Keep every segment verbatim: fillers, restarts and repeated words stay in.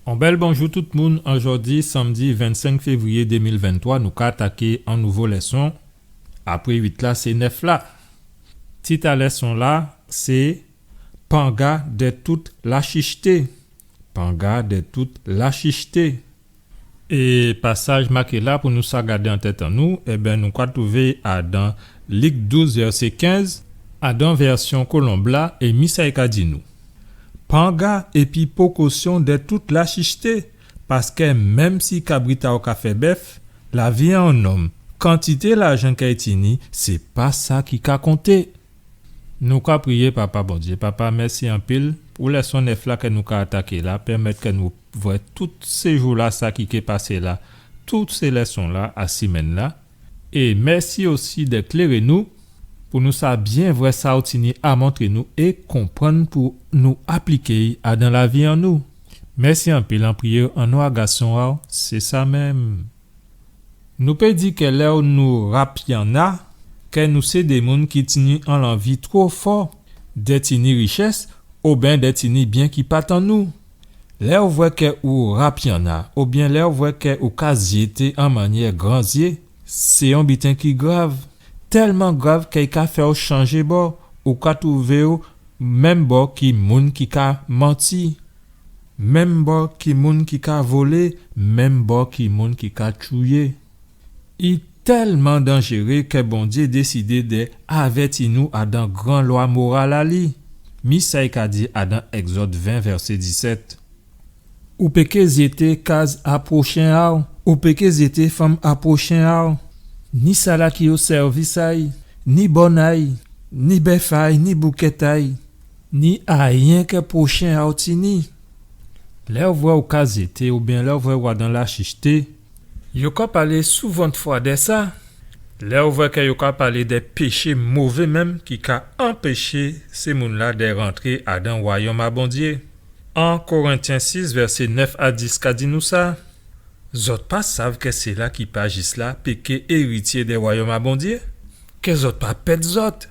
On bèl bonjou tout moun. Ojòdi, sanmdi vennsenk févriyé dé mil venntwa, nou ka ataké on nouvo lèson. Apré uit la, sé nèf la. Tit a lèson-la, sé Panga dè tout lachichté. Panga dè tout lachichté. É pasaj maké la pou nou sa gadé an tèt an nou, ében, nou ka twouvé adan Lik douz, vèsé kenz, adan vèsyon Kolonb la, é mi sa i ka di nou. Panga épi pokosyon dè tout lachichté, paskè menm si kabrit a'w ka fè bèf, lavi a on nonm, kantité lajan kè i tini, sé pa sa ki ka konté. Nou ka priyé, Papa Bondyé. Papa, mèsi anpil pou lèson nèf la kè nou ka ataké la, pèmèt kè nou vwè tout sé jou-la, sa ki ké pasé la, tout sé lèson-la a simenn-la. É mèsi osi dè kléré nou, pou nou sa byen vwè sa ou tini a montré nou é konprann pou nou apliké'y adan lavi an nou. Mèsi anpil, an priyé an non a Gason a'w, sé sa menm. Nou pé di kè lè nou rapyanna, kè nou sé dé moun ki tini on lanvi two fò dè tini richès, oben dè tini byen ki pa tan nou. Lè ou vwè kè ou rapyanna, oben lè ou vwè kè ou ka zyété an mannyè gran zyé, sé on biten ki grav. Tèlman grav kè i ka fè'w chanjé bò, ou ka twouvé'w menm bò ki moun ki ka manti, menm bò ki moun ki ka volé, menm bò ki moun ki ka tchouyé. I tèlman danjéré kè Bondyé désidé dè avèti nou adan gran lwa moral a li. Mi sa i ka di adan Ègzòd ven, vèsé disèt. Ou péké zyété kaz a pwochen a'w, ou péké zyété fanm a pwochen a'w, ni sala ki o sèvis a'y, ni bòn a'y, ni bèf a'y, ni boukèt a'y, ni ayen kè pwochen a'w tini. Lè ou vwè ou ka zyété oben lè ou vwè ou adan lachichté, yo ka palé souvantfwa dè sa. Lè ou vwè kè yo ka palé dè péché mové menm ki ka anpéché sé moun-la dè rantré adan wayòm a Bondyé. En Korentyen sis, vèsé nèf a dis ka di nou sa. Zòt pa sav kè sila ki pa jis la péké érityé dè wayòm a Bondyé? Kè zòt pa pèd zòt?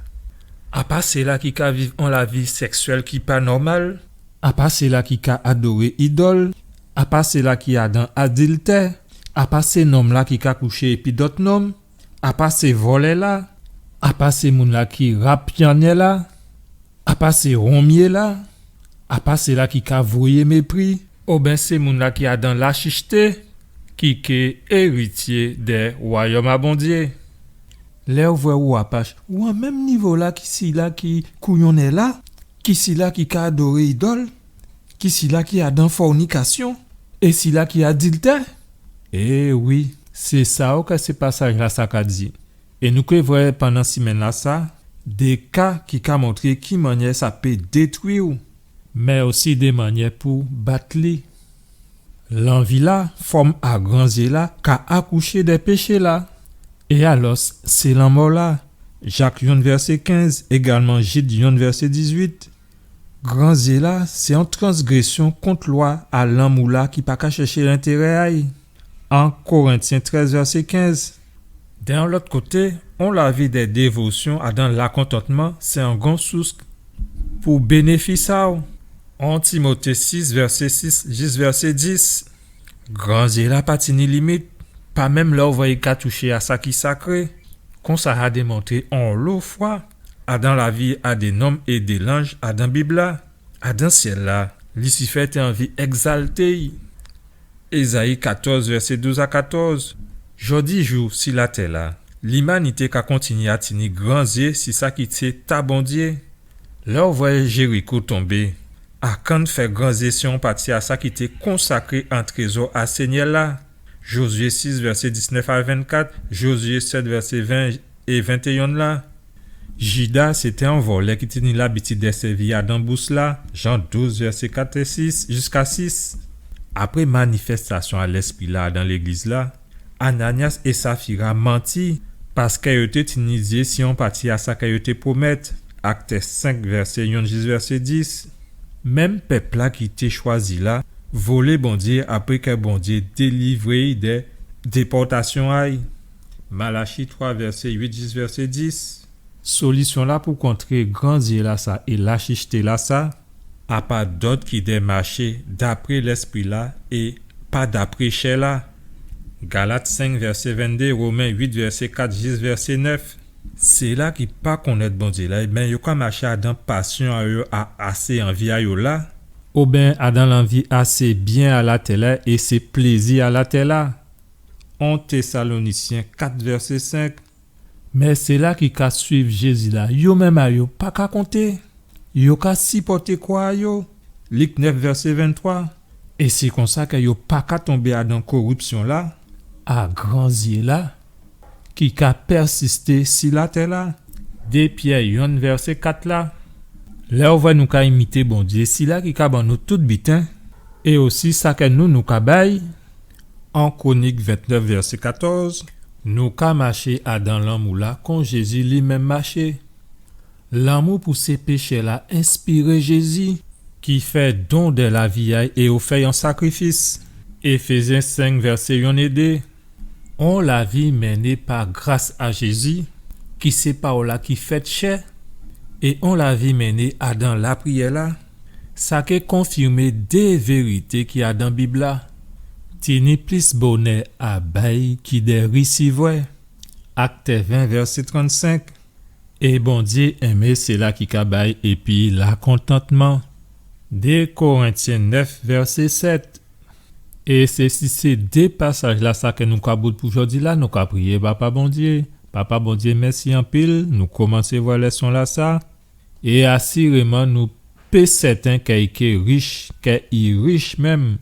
Apa sila ki ka viv on lavi sèksyèl ki pa nòmal? Apa sila ki ka adoré idòl? Apa sila ki adan adiltè? Apa sé nonm-la ki ka kouché épi dòt nonm? Apa sé vòlè-la? Apa sé moun-la ki rapyannè-la? Apa sé wonmyé-la? Apa sila ki ka voyé mépri? Oben sé moun-la ki adan lachichté, ki ké érityé dè wayòm a Bondyé? Lè ou vwè ou apach, ou an menm nivo-la ki sila ki kouyonnè-la, ki sila ki ka adoré idòl, ki sila ki adan fònikasyon, é sila ki adiltè. É wi, sé sa ou kè sé pasaj-lasa ka di. É nou ké vwè pandan simenn-lasa, dé ka ki ka montré ki mannyè sa pé détwi'w, mé osi dé mannyè pou bat li. Lanvi-la, fòm a gran zyé-la, ka akouché dè péché-la. É alòs, sé lanmò-la. Jak yonn vèsé kenz, égalman Jid yonn vèsé dizuit. Gran zyé-la, sé on transgrésyon kont lwa a lanmou-la ki pa ka chèché lentérè a'y. En Korentyen trèz vèsé kenz. Dè on lòt koté, on lavi dè dévosyon adan lakontantman, sé on gran sous pou bénéfis a'w. En Timoté sis vèsé sis jis vèsé dis. Gran zyé-la pa tini limit, pa menm lè ou vwè i ka touché a sa ki sakré. Konsa a démontré onlo fwa, adan lavi a dé nonm é dé lanj adan Bib-la, adan syèl-la, Lisifè té anvi égzalté'y. Ézayi katòz, vèsé douz a katòz. Jòdijou, si latè-la, limanité ka kontinyé a tini gran zyé si sa ki sé ta Bondyé. Lè ou vwè Jériko tonbé, Akan fè gran zyé si on pati a sa ki té konsakré an trézò a Sényè-la. Jozyé sis, vèsé diznèf a vennkat, Jozyé sèt, vèsé ven é ventéyen la. Jida, sé té on vòlè ki té ni labitid dè sèvi adan bous-la, Jan douz, vèsé kat é sis, jiska sis. Apré manifèstasyon a Lèspri-la adan légliz-la, Ananyas é Safira manti, paskè yo té tini zyé si on pati a sa kè yo té pwomèt, Akt senk, vèsé yonn jis vèsé dis. Menm pèp-la ki té chwazi la, volé Bondyé apré kè Bondyé délivré'y dè dépòtasyon a'y, Malachi twa, vèsé uit jis vèsé dis. Solisyon-la pou kontré gran zyé-lasa é lachichté-lasa, a pa dòt ki dè maché dapré Lèspri-la é pa dapré chè-la. Galat senk, vèsé venndé, Women uit, vèsé kat jis vèsé nèf. Sila ki pa konnèt Bondyé la, ében, yo ka maché adan pasyon a yo, a, a sé anvi a yo la, oben adan lanvi a sé byen a latè-la é sé plézi a latè-la. On Tésalonisyen kat, vèsé senk. Mé sila ki ka suiv Jézi la, yo menm a yo pa ka konté. Yo ka sipòté kwa a yo. Lik nèf, vèsé venntwa. É sé konsa kè yo pa ka tonbé adan koripsyon-la, a gran zyé-la, ki ka pèsisté si latè-la. Dé Pyè yonn, vèsé kat la. Lè ou vwè nou ka imité Bondyé, sila ki ka ban nou tout biten, é osi sa kè nou, nou ka bay, an Kwonik ventnèf, vèsé katòz, nou ka maché adan lanmou-la, kon Jézi li menm maché. Lanmou pou sé péchè-la enspiré Jézi, ki fè don dè lavi a'y é ofè on sakrifis. Éfézyen senk, vèsé yonn é dé. On lavi mené pa gras a Jézi, ki sé pawòl-la ki fèt chè, é on lavi mené adan lapriyè-la, sa ké konfimé dé vérité ki adan Bib-la. Tini plis bonè a bay ki dè risivwè. Akt ven, vèsé trannsenk. É Bondyé enmé sila ki ka bay épi lakontantman. Dé Korentyen nèf, vèsé sèt. É sé si sé dé pasaj-lasa kè nou ka bout pou jòdi-la, nou ka priyé Papa Bondyé. Papa Bondyé, mèsi anpil, nou komansé vwè lèson-lasa. É asiréman, nou pé sèten kè i ké rich, kè i rich menm.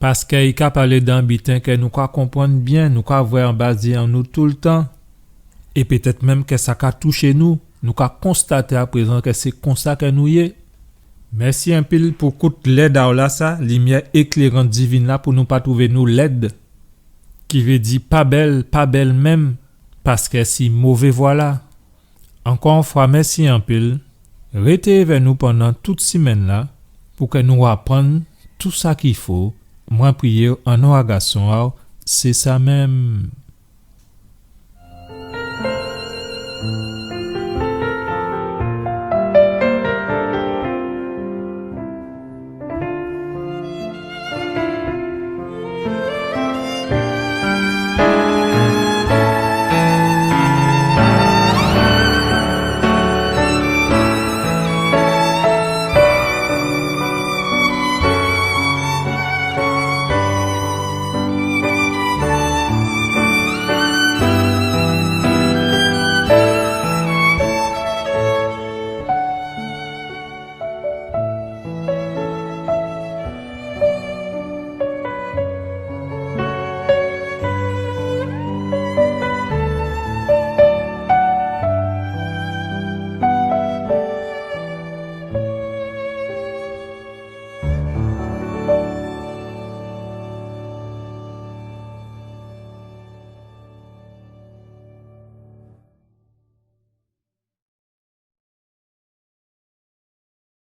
Paskè i ka palé dan biten kè nou ka konprann byen, nou ka vwè anba zyé an nou toultan. É pétèt menm kè sa ka touché nou, nou ka konstaté aprézan kè sé konsa kè nou yé. Mèsi anpil pou kout lèd a'w lasa, limyè ékléran diven-la pou nou pa twouvé nou lèd. Ki vé di pa bèl, pa bèl menm, paskè si mové vwa-la. Ankò on fwa, mèsi anpil. Rété èvè nou pandan tout simenn-la pou kè nou aprann tou sa ki fo. Mwen priyé an non a Gason a'w, sé sa menm.